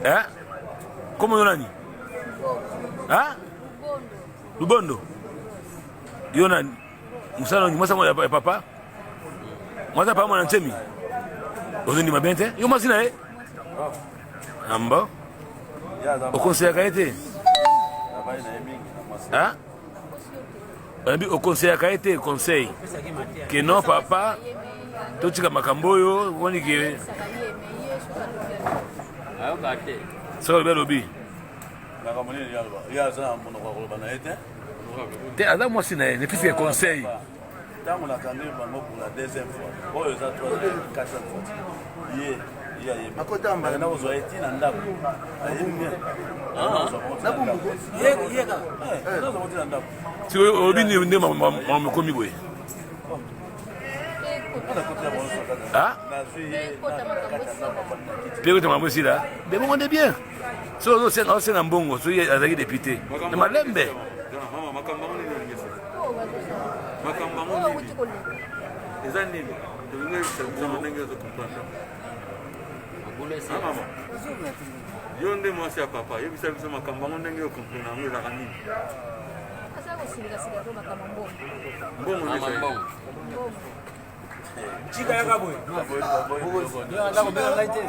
Eh? Kombo yo nani? Ah? Lubondo. Yo nani? Musala nani? Mwasa ya papa? Mwasa papa mwana nsemi? Ozondima bien te? Yo mwasi na ye? Amba? Okonseyaka ye te? Ah? Balobi okonseyaka ye te conseil ke non papa totika makambo oyo omoni ke soki alobi alobi te aza mwasi na ye ne fils ya conseil ntango nakangi bango pour la deuxième fois oyo eza troisième quatrième fois ye ye ayebi akenda kozwa ye ti na ndako ayebi bien sikoyo olobi nini nde makambo ekomi boye mpe kota makambo esila mpe bongo nde bien soki ozosenga osenga mbongo soki azalaki depute na malembe makambo yango nini eza nini tolingi oyebisa biso na ndenge ozo comprendre mama yo nde mwasi ya papa yebisa biso makambo yango ndenge okomprendre yango ezalaka nini mbongo nde Chika yaka boye. Yo anda kobenga ngai te.